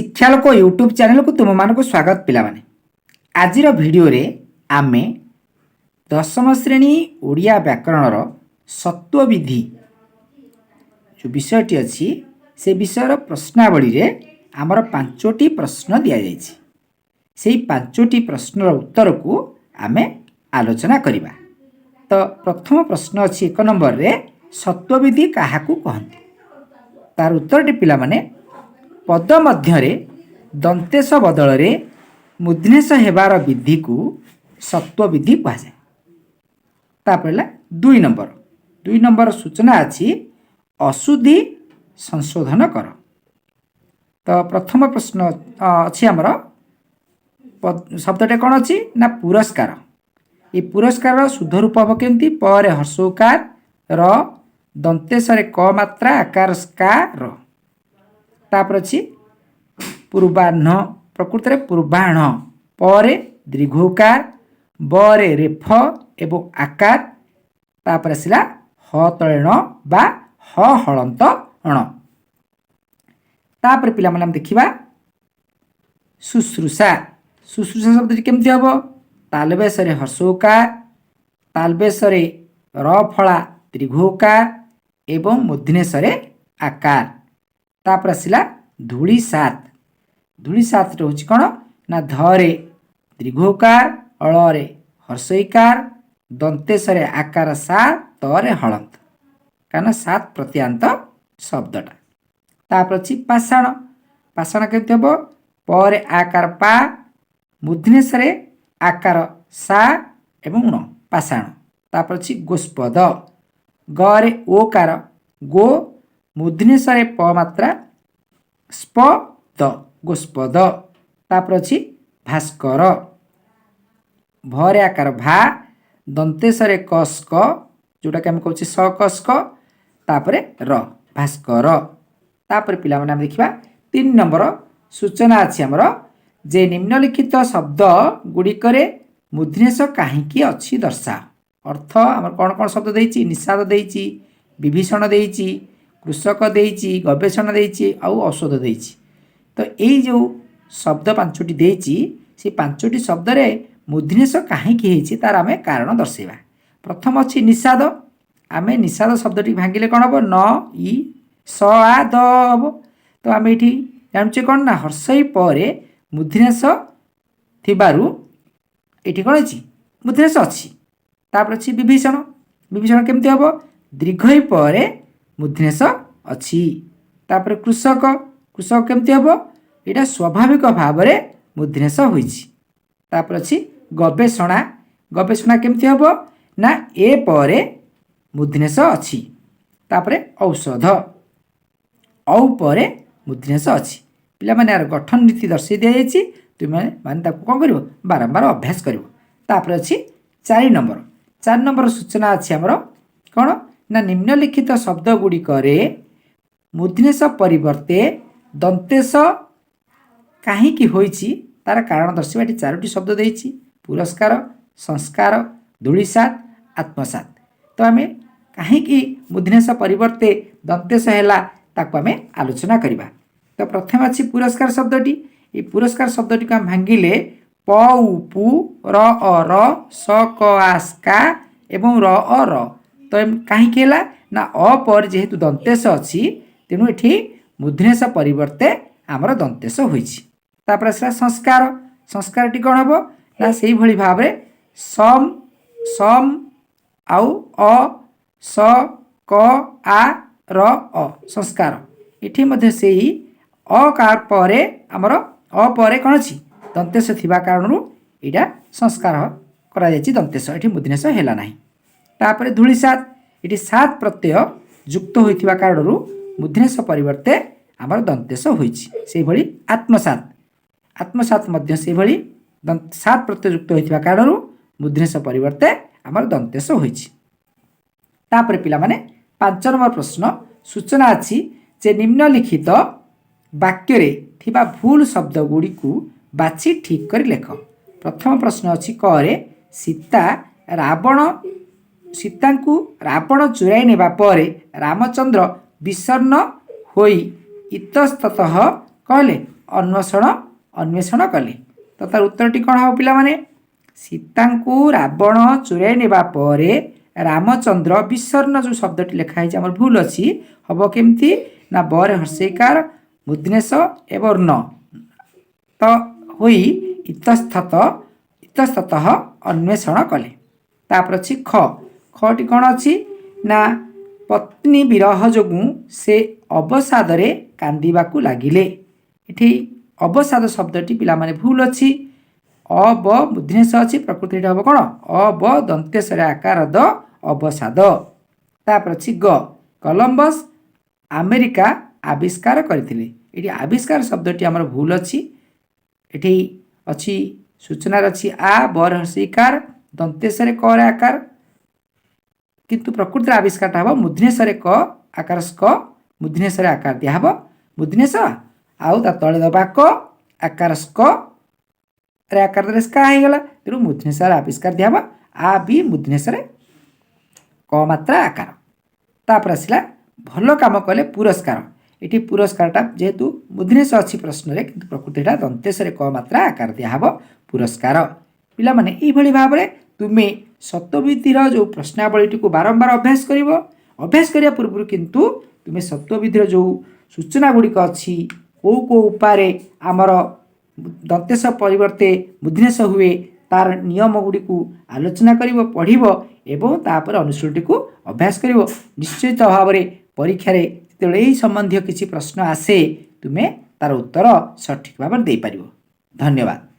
ଶିକ୍ଷାଲୋକ YouTube ଚ୍ୟାନେଲକୁ ତୁମମାନଙ୍କୁ ସ୍ୱାଗତ। ପିଲାମାନେ, ଆଜିର ଭିଡ଼ିଓରେ ଆମେ ଦଶମ ଶ୍ରେଣୀ ଓଡ଼ିଆ ବ୍ୟାକରଣର ସତ୍ୱବିଧି ଯେଉଁ ବିଷୟଟି ଅଛି, ସେ ବିଷୟର ପ୍ରଶ୍ନାବଳୀରେ ଆମର ପାଞ୍ଚୋଟି ପ୍ରଶ୍ନ ଦିଆଯାଇଛି। ସେଇ ପାଞ୍ଚୋଟି ପ୍ରଶ୍ନର ଉତ୍ତରକୁ ଆମେ ଆଲୋଚନା କରିବା। ତ ପ୍ରଥମ ପ୍ରଶ୍ନ ଅଛି ଏକ ନମ୍ବରରେ, ସତ୍ୱବିଧି କାହାକୁ କହନ୍ତି? ତାର ଉତ୍ତରଟି ପିଲାମାନେ, ପଦ ମଧ୍ୟରେ ଦନ୍ତେଶ ବଦଳରେ ମୂର୍ଦ୍ଧନ୍ୟଶ ହେବାର ବିଧିକୁ ସତ୍ୱବିଧି କୁହାଯାଏ। ତାପରେ ହେଲା ଦୁଇ ନମ୍ବର। ଦୁଇ ନମ୍ବର ସୂଚନା ଅଛି, ଅଶୁଦ୍ଧି ସଂଶୋଧନ କର। ତ ପ୍ରଥମ ପ୍ରଶ୍ନ ଅଛି ଆମର, ଶବ୍ଦଟା କ'ଣ ଅଛି ନା ପୁରସ୍କାର। ଏ ପୁରସ୍କାରର ଶୁଦ୍ଧ ରୂପ ହେବ କେମିତି? ପରେ ହର୍ଷଉକାର ର, ଦନ୍ତେଶରେ କ ମାତ୍ରା, ଆକାର ସ୍କା ର। ତାପରେ ଅଛି ପୂର୍ବାହ୍ନ, ପ୍ରକୃତରେ ପୂର୍ବାହ୍ନ, ପରେ ଦୀର୍ଘକାର, ବରେ ରେଫ ଏବଂ ଆକାର। ତାପରେ ଆସିଲା ହ ତଳେ ଣ ବା ହ ହଳନ୍ତ ଣ। ତାପରେ ପିଲାମାନେ, ଆମେ ଦେଖିବା ଶୁଶ୍ରୂଷା। ଶୁଶ୍ରୂଷା ଶବ୍ଦଟି କେମିତି ହେବ? ତାଲବେଶରେ ହର୍ଷଉକାର, ତାଲବେଶରେ ର ଫଳା ଦୀର୍ଘଉକାର ଏବଂ ମୂର୍ଦ୍ଧନ୍ୟଶରେ ଆକାର। ତାପରେ ଆସିଲା ଧୂଳି ସାତ। ଧୂଳି ସାତରେ ହେଉଛି କ'ଣ ନା ଧରେ ଦୀର୍ଘଉକାର, ଅଳରେ ହର୍ଷଇକାର, ଦନ୍ତେଶରେ ଆକାର ସା, ତରେ ହଳନ୍ତ, କାରଣ ସାତ ପ୍ରତ୍ୟାନ୍ତ ଶବ୍ଦଟା। ତାପରେ ଅଛି ପାଷାଣ। ପାଷାଣ କେମିତି ହେବ? ପରେ ଆକାର ପା, ମୂର୍ଦ୍ଧନ୍ୟଶରେ ଆକାର ସା ଏବଂ ଣ, ପାଷାଣ। ତାପରେ ଅଛି ଗୋସ୍ପଦ। ଗରେ ଓକାର ଗୋ, ମୂର୍ଦ୍ଧନ୍ୟଶରେ ପ ମାତ୍ରା, ସ୍ପ ଦ, ଗୋସ୍ପଦ। ତାପରେ ଅଛି ଭାସ୍କର। ଭରେ ଆକାର ଭା, ଦନ୍ତେଶରେ କ ସ୍କ, ଯେଉଁଟାକି ଆମେ କହୁଛେ ସ କ ସ୍କ, ତାପରେ ର, ଭାସ୍କର। ତାପରେ ପିଲାମାନେ, ଆମେ ଦେଖିବା ତିନି ନମ୍ବର ସୂଚନା ଅଛି ଆମର ଯେ ନିମ୍ନଲିଖିତ ଶବ୍ଦ ଗୁଡ଼ିକରେ ମୂର୍ଦ୍ଧନ୍ୟଶ କାହିଁକି ଅଛି ଦର୍ଶାଅ। ଅର୍ଥ ଆମର କ'ଣ କ'ଣ ଶବ୍ଦ ଦେଇଛି? ନିଷାଦ ଦେଇଛି, ବିଭୀଷଣ ଦେଇଛି, କୃଷକ ଦେଇଛି, ଗବେଷଣା ଦେଇଛି ଆଉ ଔଷଧ ଦେଇଛି। ତ ଏଇ ଯେଉଁ ଶବ୍ଦ ପାଞ୍ଚୋଟି ଦେଇଛି, ସେ ପାଞ୍ଚୋଟି ଶବ୍ଦରେ ମୂର୍ଦ୍ଧନ୍ୟଶ କାହିଁକି ହେଇଛି, ତାର ଆମେ କାରଣ ଦର୍ଶାଇବା। ପ୍ରଥମ ଅଛି ନିଷାଦ। ଆମେ ନିଷାଦ ଶବ୍ଦଟି ଭାଙ୍ଗିଲେ କ'ଣ ହେବ? ନ ଇ ସ ଆ ଦ ହେବ। ତ ଆମେ ଏଇଠି ଜାଣୁଛେ କ'ଣ ନା ହର୍ଷଇ ପରେ ମୂର୍ଦ୍ଧନ୍ୟଶ ଥିବାରୁ ଏଠି କ'ଣ ଅଛି? ମୂର୍ଦ୍ଧନ୍ୟଶ ଅଛି। ତାପରେ ଅଛି ବିଭୀଷଣ। ବିଭୀଷଣ କେମିତି ହେବ? ଦୀର୍ଘଇ ପରେ ମୂର୍ଦ୍ଧନ୍ୟଶ ଅଛି। ତାପରେ କୃଷକ। କୃଷକ କେମିତି ହେବ? ଏଇଟା ସ୍ୱାଭାବିକ ଭାବରେ ମୂର୍ଦ୍ଧନ୍ୟଶ ହୋଇଛି। ତାପରେ ଅଛି ଗବେଷଣା। ଗବେଷଣା କେମିତି ହେବ ନା ଏ ପରେ ମୂର୍ଦ୍ଧନ୍ୟଶ ଅଛି। ତାପରେ ଔଷଧ, ଔ ପରେ ମୂର୍ଦ୍ଧନ୍ୟଶ ଅଛି। ପିଲାମାନେ, ଏହାର ଗଠନ ନୀତି ଦର୍ଶାଇ ଦିଆଯାଇଛି। ତୁମେ ମାନେ ତାକୁ କ'ଣ କରିବ? ବାରମ୍ବାର ଅଭ୍ୟାସ କରିବ। ତାପରେ ଅଛି ଚାରି ନମ୍ବର। ଚାରି ନମ୍ବର ସୂଚନା ଅଛି ଆମର କ'ଣ ନା ନିମ୍ନଲିଖିତ ଶବ୍ଦ ଗୁଡ଼ିକରେ ମୂର୍ଦ୍ଧନ୍ୟଶ ପରିବର୍ତ୍ତେ ଦନ୍ତେଶ କାହିଁକି ହୋଇଛି, ତାର କାରଣ ଦର୍ଶାଇବା। ଏଠି ଚାରୋଟି ଶବ୍ଦ ଦେଇଛି, ପୁରସ୍କାର, ସଂସ୍କାର, ଧୂଳିସାତ, ଆତ୍ମସାତ। ତ ଆମେ କାହିଁକି ମୂର୍ଦ୍ଧନ୍ୟଶ ପରିବର୍ତ୍ତେ ଦନ୍ତେଶ ହେଲା, ତାକୁ ଆମେ ଆଲୋଚନା କରିବା। ତ ପ୍ରଥମେ ଅଛି ପୁରସ୍କାର ଶବ୍ଦଟି। ଏଇ ପୁରସ୍କାର ଶବ୍ଦଟିକୁ ଆମେ ଭାଙ୍ଗିଲେ ପ ଉ ପୁ, ର ଅ ର, ସ କ ଆ ସ୍କା ଏବଂ ର ଅ ର। ତ କାହିଁକି ହେଲା ନା ଅ ପରେ ଯେହେତୁ ଦନ୍ତେଶ ଅଛି, ତେଣୁ ଏଠି ମୂର୍ଦ୍ଧନ୍ୟଶ ପରିବର୍ତ୍ତେ ଆମର ଦନ୍ତେଶ ହୋଇଛି। ତାପରେ ଆସିଲା ସଂସ୍କାର। ସଂସ୍କାରଟି କ'ଣ ହେବ ନା ସେଇଭଳି ଭାବରେ ସମ୍ ସମ୍ ଆଉ ଅ ସ କ ଆ ର ଅ, ସଂସ୍କାର। ଏଠି ମଧ୍ୟ ସେଇ ଅ କାର ପରେ ଆମର ଅ ପରେ କ'ଣ ଅଛି? ଦନ୍ତେଶ ଥିବା କାରଣରୁ ଏଇଟା ସଂସ୍କାର କରାଯାଇଛି ଦନ୍ତେଶ, ଏଠି ମୂର୍ଦ୍ଧନ୍ୟଶ ହେଲା ନାହିଁ। ତାପରେ ଧୂଳିସାତ। ଏଠି ସାତ ପ୍ରତ୍ୟୟ ଯୁକ୍ତ ହୋଇଥିବା କାରଣରୁ ମୂର୍ଦ୍ଧନ୍ୟଶ ପରିବର୍ତ୍ତେ ଆମର ଦନ୍ତେଶ ହୋଇଛି। ସେଇଭଳି ଆତ୍ମସାତ। ଆତ୍ମସାତ ମଧ୍ୟ ସେଇଭଳି ସାତ ପ୍ରତ୍ୟୟ ଯୁକ୍ତ ହୋଇଥିବା କାରଣରୁ ମୂର୍ଦ୍ଧନ୍ୟଶ ପରିବର୍ତ୍ତେ ଆମର ଦନ୍ତେଶ ହୋଇଛି। ତାପରେ ପିଲାମାନେ, ପାଞ୍ଚ ନମ୍ବର ପ୍ରଶ୍ନ ସୂଚନା ଅଛି ଯେ ନିମ୍ନଲିଖିତ ବାକ୍ୟରେ ଥିବା ଭୁଲ ଶବ୍ଦ ଗୁଡ଼ିକୁ ବାଛି ଠିକ୍ କରି ଲେଖ। ପ୍ରଥମ ପ୍ରଶ୍ନ ଅଛି କରେ, ସୀତା ରାବଣ ସୀତାଙ୍କୁ ରାବଣ ଚୋରାଇ ନେବା ପରେ ରାମଚନ୍ଦ୍ର ବିଷଣ୍ଣ ହୋଇ ଇତସ୍ତତଃ କହିଲେ ଅନ୍ୱେଷଣ ଅନ୍ୱେଷଣ କଲେ। ତ ତାର ଉତ୍ତରଟି କ'ଣ ହେବ ପିଲାମାନେ? ସୀତାଙ୍କୁ ରାବଣ ଚୋରାଇ ନେବା ପରେ ରାମଚନ୍ଦ୍ର ବିଷର୍ଣ୍ଣ ଯେଉଁ ଶବ୍ଦଟି ଲେଖା ହେଇଛି ଆମର ଭୁଲ ଅଛି। ହବ କେମିତି ନା ବରେ ହର୍ଷେଇକାର ମୁଦ୍ନେଶ ଏବଂ ନ ତ ହୋଇ ଇତସ୍ତତଃ ଅନ୍ୱେଷଣ କଲେ। ତାପରେ ଅଛି ଖ। ଖଟି କ'ଣ ଅଛି ନା ପତ୍ନୀ ବିରହ ଯୋଗୁଁ ସେ ଅବସାଦରେ କାନ୍ଦିବାକୁ ଲାଗିଲେ। ଏଠି ଅବସାଦ ଶବ୍ଦଟି ପିଲାମାନେ ଭୁଲ ଅଛି। ଅ ବ ମୂର୍ଦ୍ଧନ୍ୟ ଅଛି, ପ୍ରକୃତିରେ ଏଠି ହେବ କ'ଣ? ଅ ବ ଦନ୍ତେଶରେ ଆକାର ଦ, ଅବସାଦ। ତାପରେ ଅଛି ଗ। କଲମ୍ବସ ଆମେରିକା ଆବିଷ୍କାର କରିଥିଲେ। ଏଠି ଆବିଷ୍କାର ଶବ୍ଦଟି ଆମର ଭୁଲ ଅଛି। ଏଠି ଅଛି ସୂଚନାରେ ଅଛି ଆ ବର ହର୍ଷିକାର ଦନ୍ତେଶରେ କରେ ଆକାର, କିନ୍ତୁ ପ୍ରକୃତିରେ ଆବିଷ୍କାରଟା ହେବ ମୂର୍ଦ୍ଧନ୍ୟରେ କ ଆକାର ସ୍କ, ମୂର୍ଦ୍ଧନ୍ୟରେ ଆକାର ଦିଆହେବ ମୂର୍ଦ୍ଧନ୍ୟ ଆଉ ତା ତଳେ ଦେବା କ ଆକାର ସ୍କ ରେ ଆକାର ଦେଲେ ସ୍କା ହେଇଗଲା। ତେଣୁ ମୂର୍ଦ୍ଧନ୍ୟରେ ଆବିଷ୍କାର ଦିଆହେବ ଆ ବି ମୂର୍ଦ୍ଧନ୍ୟରେ କ ମାତ୍ରା ଆକାର। ତାପରେ ଆସିଲା ଭଲ କାମ କଲେ ପୁରସ୍କାର। ଏଠି ପୁରସ୍କାରଟା ଯେହେତୁ ମୂର୍ଦ୍ଧନ୍ୟ ଅଛି ପ୍ରଶ୍ନରେ, କିନ୍ତୁ ପ୍ରକୃତିଟା ଦନ୍ତେଶରେ କ ମାତ୍ରା ଆକାର ଦିଆହେବ ପୁରସ୍କାର। ପିଲାମାନେ, ଏଇଭଳି ଭାବରେ ତୁମେ ସତ୍ୱବିଧିର ଯେଉଁ ପ୍ରଶ୍ନାବଳୀଟିକୁ ବାରମ୍ବାର ଅଭ୍ୟାସ କରିବ। ଅଭ୍ୟାସ କରିବା ପୂର୍ବରୁ କିନ୍ତୁ ତୁମେ ସତ୍ୱବିଧିର ଯେଉଁ ସୂଚନା ଗୁଡ଼ିକ ଅଛି, କେଉଁ କେଉଁ ଉପାୟରେ ଆମର ଦନ୍ତେଶ ପରିବର୍ତ୍ତେ ମୂର୍ଦ୍ଧନ୍ୟ ହୁଏ, ତାର ନିୟମ ଗୁଡ଼ିକୁ ଆଲୋଚନା କରିବ, ପଢ଼ିବ ଏବଂ ତାପରେ ଅନୁଶୀଳନୀଟିକୁ ଅଭ୍ୟାସ କରିବ। ନିଶ୍ଚିତ ଭାବରେ ପରୀକ୍ଷାରେ ଯେତେବେଳେ ଏହି ସମ୍ବନ୍ଧୀୟ କିଛି ପ୍ରଶ୍ନ ଆସେ, ତୁମେ ତାର ଉତ୍ତର ସଠିକ୍ ଭାବରେ ଦେଇପାରିବ। ଧନ୍ୟବାଦ।